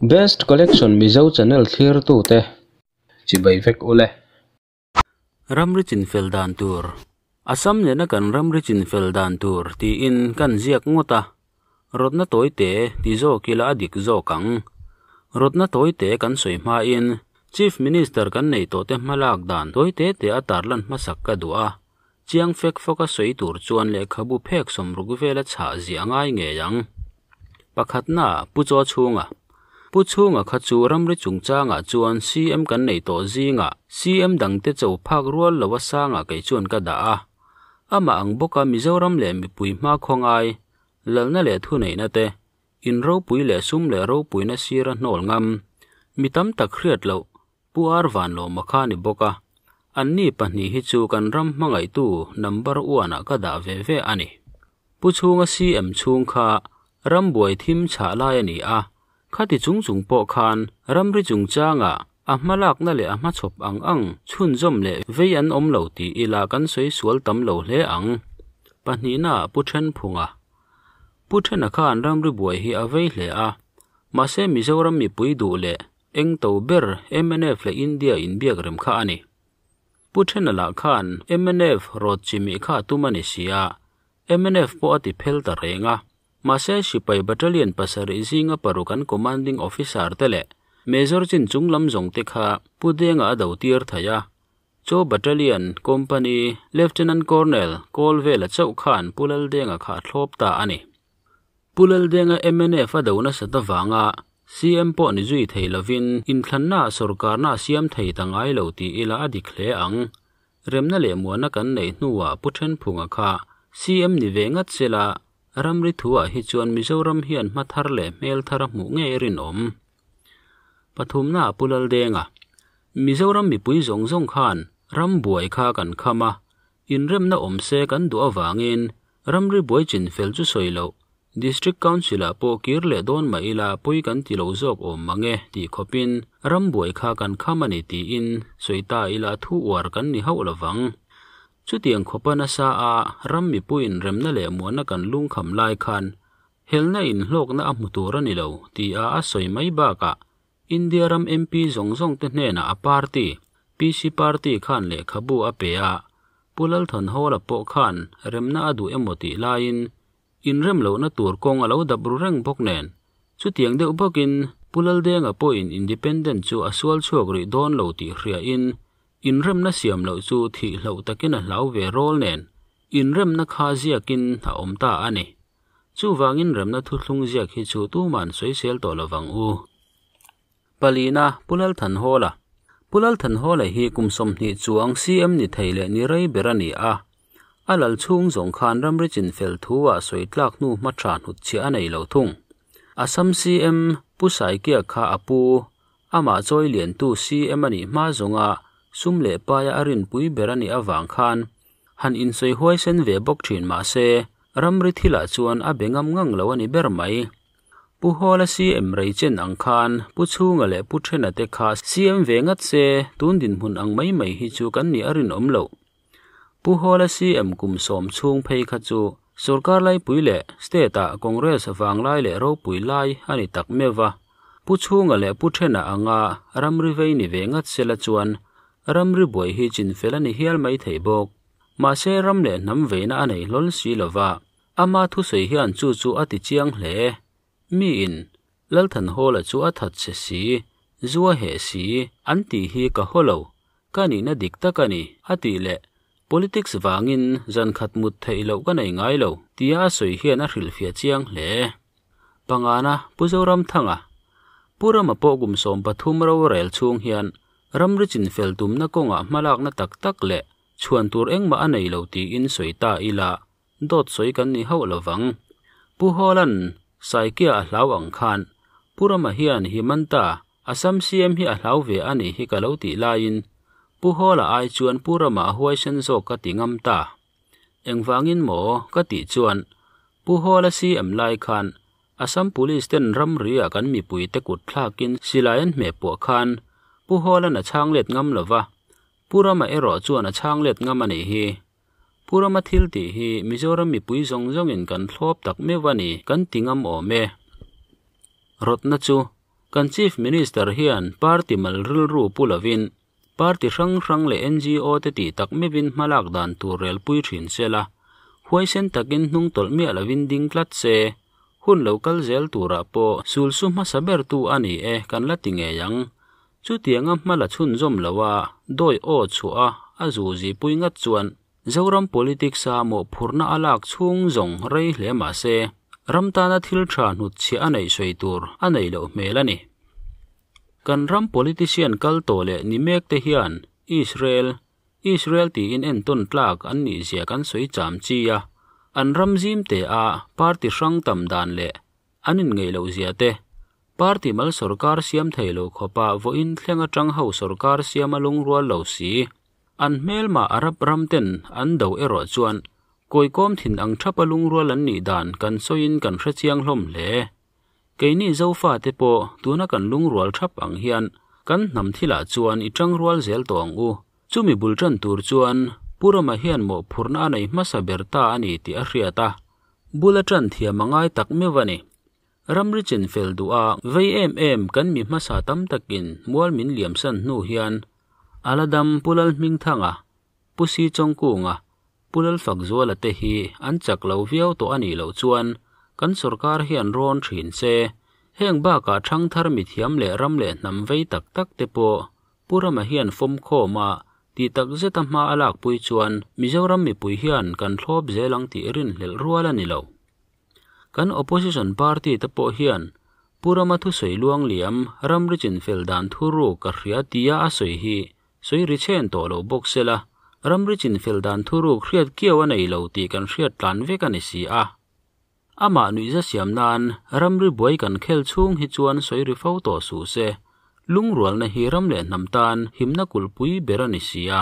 Best Collection Mizo Channel thlirtute chibai vek ule. Ramri chinfel dan tur, Assam nena kan ramri chinfel dan tur tiin kan ziak ngawt a, rawtna tawi te ti zawk ila a dik zawk ang. Rawtna tawi te kan sawi hmain Chief Minister kan nei tawhte hmalak dan tawi te te a tarlan hmasak ka duh a, Chiang fek fawka sawi tur chuan lehkhabu phek 60 vela chhah ziah a ngai ngei ang. Pakhatna, Pu Chaw Chhunga. Pu Chhunga kha chu ramri chungchangah chuan CM kan nei tawh zingah CM dangte cho phak rual lo a sangah kei chuan ka dah a. Amah ang bawka Mizoram leh mipui hmakhua ngai, lalna leh thuneihna te, in ropui leh sum leh ropuina sira hnawl ngam, mi tam tak hriat loh, Pu Ar Vanlawma kha ni bawk a, anni pahnih hi chu kan ram hmangaihtu number one ah ka dah ve ve a ni. Pu Chhunga CM chhung kha ram buai thim chhah lai a ni a, khati chung chung pawh khan ramri chungchangah a hmalakna leh a hmachhawp ang ang chhunzawm leh vei an awm lo tih ila kan sawi sual tam lo hle ang. Pahnihna ah Pu Thenphunga. Pu Thena khan ramri buai hi a vei hle a, mahse Mizoram mipui duh leh Eng to ber mnf leh India inbiak rem kha a ni. Pu Thena lah khan mnf rawt chimih kha a tum a ni si a, mnf pawh a ti phel ta reng a. Mahse sipai battalion pasarih zinga paruk an commanding officer te leh Major chin chung lam zawng te kha Pu Denga a do tir thei a. Chaw battalion company Lieutenant Colonel Kawlvela chauh khan Pu Laldenga kha a thlawp ta a ni. Pu Laldenga mnf a do nasat avanga CM pawh ni zui thei lovin inthlannaah sawrkarna a siam thei ta ngai lo tih ila a dik hle ang. Remna leh muanna kan neih hnuah Pu Thenphunga kha CM ni ve ngat sela ramri thuah hi chuan Mizoram hian hma thar leh hmel thar a hmuh ngei rinawm. Pathumnaah Pu Laldenga, Mizoram mipui zawng zawng khan ram buai kha kan kham a, Inremna awm se kan duh avangin ramri buai chin fel chu sawi loh, District Council-ah pawh kir leh dawn mah ila pawi kan ti lo zawk awm mang e tih khawpin ram buai kha kan kham a ni tiin sawi ta ila thu uar kan ni hauh lovang. Chutiang khawpa nasa a ram mipuiin remna leh muanna kan lungkham lai khan helna in hlawkna a hmu tur a ni lo tia a sawi mai bakah India ram MP zawng zawng te hnenah a party, PC Party khan lehkhabu a pe a, Pu Lalthanhawla pawh khan remna a duh emaw tih laiin inrem lohna tur kawng a lo dap ru reng bawk nen. Chutiang deuh bawkin Pu Laldenga pawhin Independent chu a sual chhuak rih dawn lo tih hriain inremna siam loh chu thih hloh takin a hlau ve rawl nen inremna kha ziakin a awm ta a ni. Chuvangin remna thuthlung ziak hi chu tuman sawisel tawh lovang u. Palina, Pu Lalthanhawla Pu Lalthanhawla hi kum 20 chuang CM ni thei leh ni rei ber a ni a. A lal chhung zawng khan ramri chinfel thu ah sawi tlak hnu hma tha hnutchhiah a nei lo thung. Assam CM Pu Saikia kha a pu, amah chawi liantu CM a nih hma zawnga sum leh paia a rinpui ber a nih avang khan Han insawi huaisen ve bawk thin mah se, ramri thilah chuan a be ngam ngang lo a ni ber mai. Pu Hawla CM rei chen ang khan Pu Chhunga leh Pu Thena te kha CM ve ngat se, tun dinhmun ang mai mai hi chu kan nih a rinawm loh. Pu Hawla CM kum 10 chhung phei kha chu sorkar laipui leh state ah Congress vanglai leh ropui lai a ni tak meuh va. Pu Chhunga leh Pu Thena anga ramri vei ni ve ngat sela chuan Ramri buai hi chinfel a ni hial mai thei bawk. Mahse ram leh hnam veina a nei hlawl si lova, ama thusawi hian chu chu a ti chiang hle. Miin, Lalthanhawla chu a that che si, zu a heh si, an tih hi ka haw lo, ka nihna dik tak a ni, a tih leh Politics vangin zan khat mut theih loh ka nei ngai lo, tia a sawi hian a hrilhfiah chiang hle. Pangana, Pu Zoramthanga, Pu Rama pawh kum 13 rorel chhung hian Ramri chinfel tumna kawngah hmalakna tak tak leh chhuan tur engmah a nei lo tiin sawi ta ila, dawt sawi kan ni hauh lovang. Pu Hawla'n Saikia a hlau ang khan Pu Rama hian Himanta, Assam CM hi a hlau ve a nih hi ka lo tih laiin Pu Hawla ai chuan Pu Rama a huaisen zawk ka ti ngam ta. Engvangin maw ka tih chuan Pu Hawla CM lai khan Assam Police ten ramri ah kan mipui te kut thlakin silai an hmeh puah khan Pu Hawla'n a chhang let ngam lo va, Pu Rama erawh chuan a chhang let ngam a nih hi. Pu Rama thil tih hi Mizoram mipui zawng zawngin kan thlawp tak meuh a ni kan ti ngam awm e. Rawtna chu. Kan Chief Minister hian party mal rilru pu lovin, party hrang hrang leh ngo te tih tak meuhin hmalak dan tur relpui thin se la, huaisen takin hnung tawlh miah lovin ding tlat se, hun lo kal zel turah pawh sulsu hmasa bertu a ni e kan la ti ngei ang. Chutianga hma la chhunzawm loa dawi aw chhuah a a zuzi pui ngat chuan Zoram politics a mawhphurhna a lak chhung zawng rei hle mah se, ram tana thil tha hnutchhiah a neih sawi tur a nei loh hmel a ni. Kan ram politician kal tawh leh ni mek te hian Israel, Israel tiin entawn tlak an nih zia kan sawi cham chi a, an ram zim te a party hrang tam dan leh an inngeih loh zia te, party mal sawrkar siam thei lo khawpa vawiin thleng atang ho sawrkar siam a lungrual lo si. An hmelmah Arab ram ten an do erawh chuan kawikawm thin ang thapa lungrual an nih dan kan sawiin kan hre chiang hlawm hle. Keini Zofate pawh tuna kan lungrual thap ang hian kan hnam thilah chuan i tangrual zel tawh ang u. Chumi bul tan tur chuan Pu Rama hian mawhphurhna a nei hmasa ber ta a ni tih a hriat a, bul a tan thiam a ngai tak meuh a ni. Ramri chinfel duh a vei em em kan mi hmasa tam takin mual min liamsan hnu hian Aladam Pu Lalhmingthanga, Pu Si Chawngkunga, Pu Lalfakzuala te hi an chak lo viau tawh a nih loh chuan kan sorkar hian rawn thin se, heng bakah thangthar mithiam leh ram leh hnam vei tak tak te pawh Pu Rama hian fawm khawm a tih tak zeta hma a lakpui chuan Mizoram mipui hian kan thlawp zel ang tih rinhlelh rual a ni lo. Kan opposition party te pawh hian Pu Rama thusawi luang liam ramri chinfel dan thuruk a hria tia a sawi hi sawi ri chhen tawh lo bawk se la, ramri chinfel dan thuruk hriat kiau a nei lo tih kan hriat tlan vek a ni si a. Amah nuihza siam nan ramri buai kan khel chhung hi chuan sawi ri fo tawh suh se, lungrualna hi ram leh hnam tan himna kulhpui ber a ni si a.